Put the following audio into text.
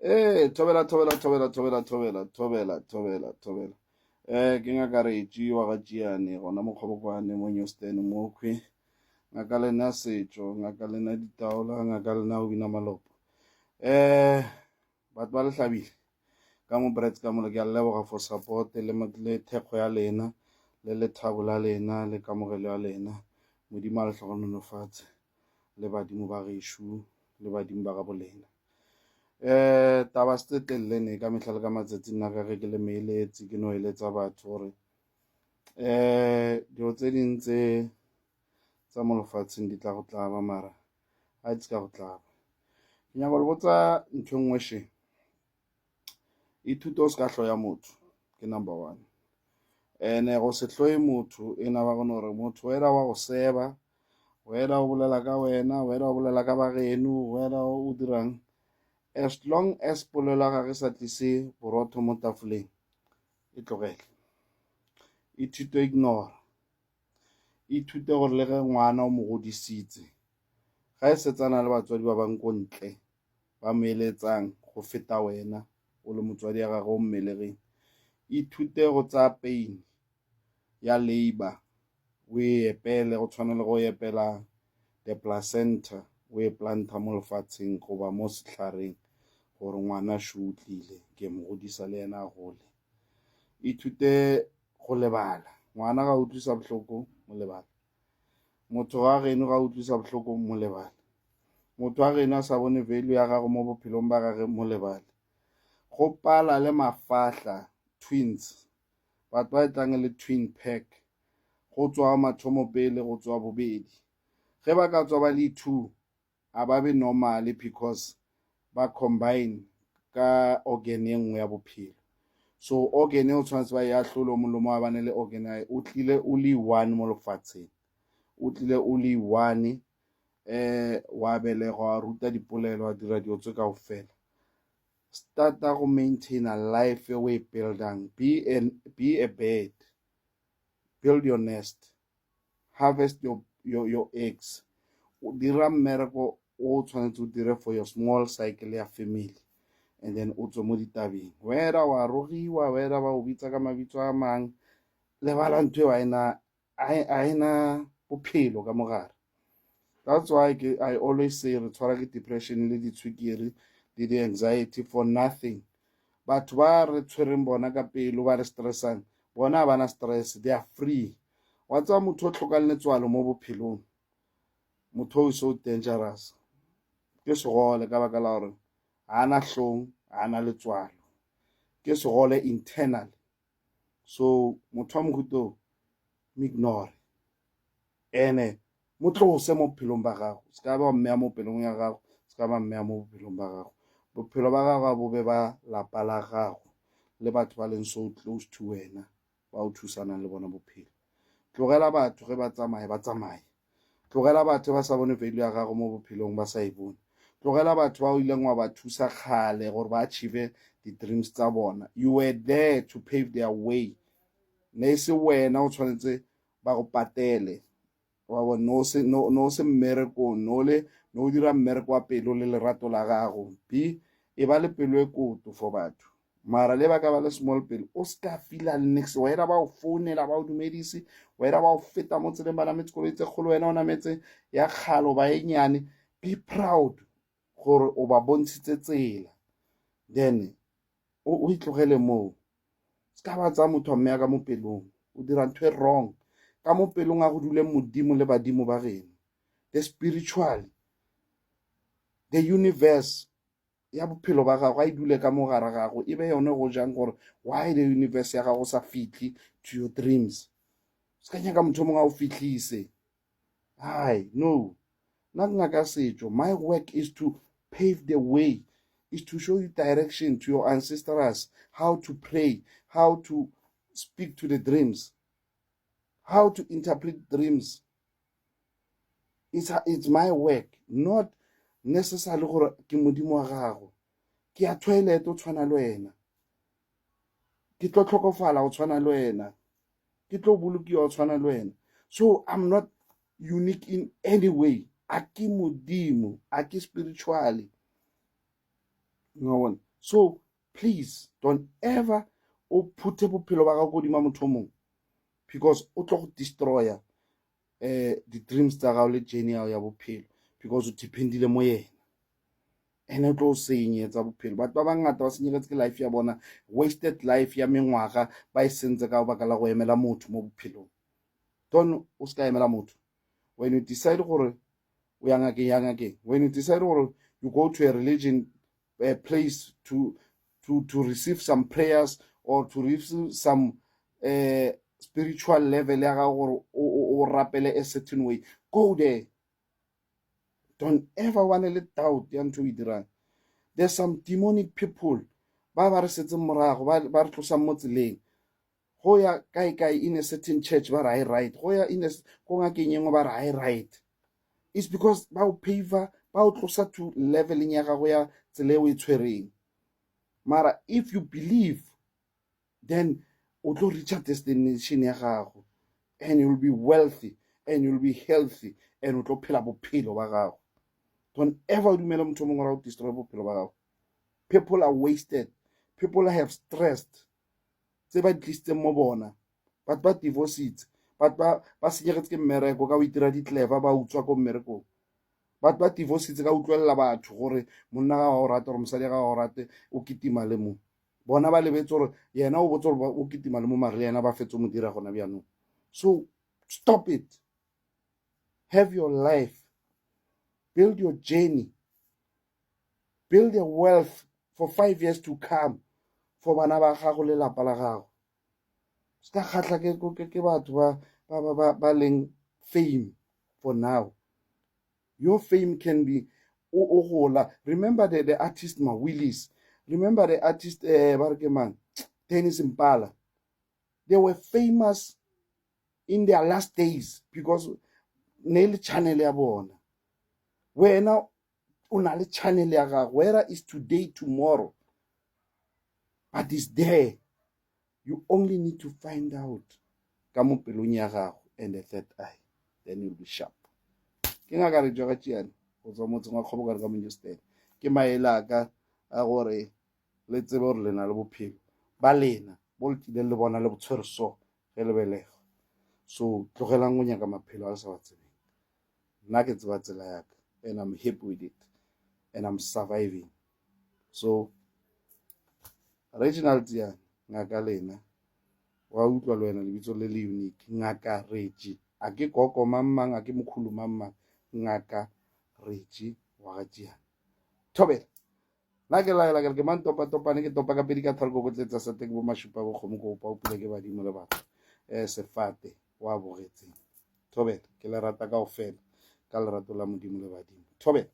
Ee, thobela, thobela, thobela, thobela, thobela, thobela, thobela, thobela. Eh, ke ngaka Retši wa ga Tšiane, gona Mokgobokwane mo Newston mokhwi. Ngaka lena setšo, ngaka lena ditaola, ngaka lena go bina malopo. Eh, batho ba le hlabile ka mo Brits ka mole ke a leboga for support le le thekgo ya lena le lethabo la lena le kamogelo ya lena. Modimo a le hlogonolofatse. le badimo ba gešo le badimo ba gabo lena. Um taba se telele ne ka mehla le ka matsatsi nna ka ge ke le meeletsi ke no eletsa batho gore um dilo tse ding tse tsa mo lefatsheng di tla go tlaba mara ga di ka go tlaba. Ke nyaka go le botsa ntho e nngwe še, ithute o se ka hloya motho ke number one. Ene go se hloye motho e na ba go no re motho wena wa go seba, wena o bolela ka wena, wena o bolela ka bageno, wena o dirang. As long as polelo ya gage e sa tlise borotho mo tafoleng, e tlogele. Ithute ignore. Ithute gore le ge ngwana o mo godisitse, ga e setsana le batswadi ba bang ko ntle ba mo eletsang go feta wena o le motswadi ya gagwe o mmelegeng, ithute go tsaya pain ya labor o e epele go tshwana le go epela the placenta o e planta mo lefatsheng goba mo sehlareng gore ngwana šo o tlile ke mo godisa le yena a gole. Ithute go lebala, ngwana ga utlwisa bohloko mo lebale, motho wa geno ga utlwisa bohloko mo lebale, motho wa geno a sa bone value ya gago mo bophelong ba gage mo lebale. Go pala le mafahla twins batho ba e tlang le twin pack go tswa mathomo pele go tswa bobedi ge ba ka tswa ba le two a ba be normal because ba combine ka organ e nngwe ya bophelo so organ e o tshwanetse ba e ahlole molomo wa bane le organ ya o tlile o le one mo lefatsheng o tlile o le one eh wa belegwa wa ruta dipolelo wa dira dilo tse kaofela starta go maintaina life e o e buildang be an, be a bird build your nest harvest your, your, your eggs o dira mmereko o tshwanetse o dire for your small cycle ya family and then o tswe mo ditabeng whether wa rogiwa whether ba o bitsa ka mabitso a mang lebala ntho eo a ena bophelo ka mogare that's why ke, I always say re tshwara ke depression le ditshwikiri le di-anxiety for nothing batho ba re tshwereng bona ka pelo ba re stressang bona ga bana stress they are free wa tseba motho o tlhokang letswalo mo bophelong motho o so dangerous ke segole ka baka la gore ga ana hlong ga ana letswalo ke segole internal so motho wa mohuta o mo ignore ene mo tlose mo bophelong ba gago se ka ba mmeya mo pelong ya gago se ka ba mmeya mo bophelong ba gago bophelo ba gago a bo be ba lapa la gago le batho ba leng so close to wena ba o thusanang le bona bophelo tlogela batho ge ba tsamaye ba tsamaye tlogela batho ba sa bone value ya gago mo bophelong ba sa e bone tlogela batho ba o ileng wa ba thusa kgale gore ba achieve di-dreams tsa bona you were there to pave their way ne e se wena o tshwanetse ba go patele wa bona no se no no se mmerekong no le no o dira mmereko wa pelo le lerato la gago be e ba le pelo e koto for batho mara le ba ka ba le small pelo o se ka fila le nix wena ba o founela ba o dumedise wena ba o feta mo tseleng ba nametse koloi tse kgolo wena o nametse ya kgalo ba e nyane be proud gore o ba bontshitse tsela then o itlogele moo se ka ba tsaya motho wa mmeya ka mo pelong o dira ntho e wrong ka mo pelong a go dule modimo le badimo ba geno the spiritual the universe ya bophelo ba gago a e dule ka mo gare gago e be yone go jang gore why the universe ya gago sa fitlhe to your dreams se ka nyaka motho o mongwe a o fitlhise hai no nna ke ngaka setšo my work is to pave the way is to show you direction to your ancestors how to pray how to speak to the dreams how to interpret dreams it's, it's my work not necessarily gore ke modimo wa gago ke ya toilet o tshwana le wena ke tlo tlhokofala o tshwana le wena ke tlo bolokiwa o tshwana le wena so i'm not unique in any way a ke modimo a ke spiritually no one. So please don't ever o phuthe bophelo ba gago kodima motho o mongwe because o tlo go destroya um di-dreams tsa gago le journey ya gago ya bophelo because o dependile mo yena ene o tlo o senyetsa bophelo. Batho ba bangata ba senyegetse ke life ya bona, wasted life ya mengwaga ba e sentse ka baka la go emela motho mo bophelong. Don't o se ka emela motho. When you decide gore o ya ngakeng, ya ngakeng. When you decide gore you go to a religion a place to receive some prayers or to receive some spiritual level ya gago gore o rapele a certain way, go there. Don't ever wane le doubt ya ntho o e dirang. There's some demonic people ba ba re setseng morago, ba re tlosang mo tseleng. Go ya kae kae in a certain church ba re ha e right, go ya in a ko ngakeng e nngwe ba re ha e right. It's because ba o paver, ba o tlosa to leveling ya gago ya tsela e o e tshwereng. Mara if you believe, then o tlo reacha destination ya gago and you'll be wealthy and you'll be healthy and o tlo phela bophelo ba gago. Don't ever o dumele motho o mongwe gore o destroy bophelo ba gago. People are wasted, people have stressed tse ba di tlisitseng mo bona. Batho ba divorcitse, batho ba senyegetse ke mmereko ka o itira di-clever, ba utswa ko mmerekong. Batho ba divorcitse ka utlwelela batho gore monna ga o rate gore mosadi ga o rate, o kitima le mo bona ba lebetse gore yena o botse gore o kitima le mo, mare le yena ba fetse mo dira gona bjanong. So stop it. Have your life, build your journey, build your wealth for 5 years to come for bana ba gago le lapa la gago. Se ka kgatlha ke batho ba leng fame for now. Your fame can be o gola. Remember the artist Ma Willis, remember the artist ba re ke mang, Dennis Mpala. They were famous in their last days because ne le channel ya bona. Wena o na le channel ya gago, whether is today, tomorrow, but it's there. You only need to find out ka mo pelong ya gago and the third eye, then you'll be sharp. Ke Ngaka Reggie wa Tsiane go tswa motseng wa Kgobokano ka Monjostene. Ke maele a ka a gore le tsebe gore le na le bophelo ba lena bo le tlileng le bona le bo tshwere so ge le belega. So tlogelang go nyaka maphelo a le sa ba tsebeng. Nna ke tseba tsela ya ka and I'm happy with it and I'm surviving. So Reginald Tsiane, ngaka lena wa utlwa le wena lebitso le le unique, Ngaka Reggie. A ke koko mang mang, a ke mokhulu mang mang, Ngaka Reggie wa ga Tsiane. Thobela. Nna ke laela ke re ke mang topa topane ke topa ka pedi ka tharo ko tletsa sa teng bo mashupa bo kgomo ko opa o pula ke badimo le batho. Sefate wa bogetseng. Thobela, ke le rata kaofela ka lerato la Modimo le badimo. Thobela.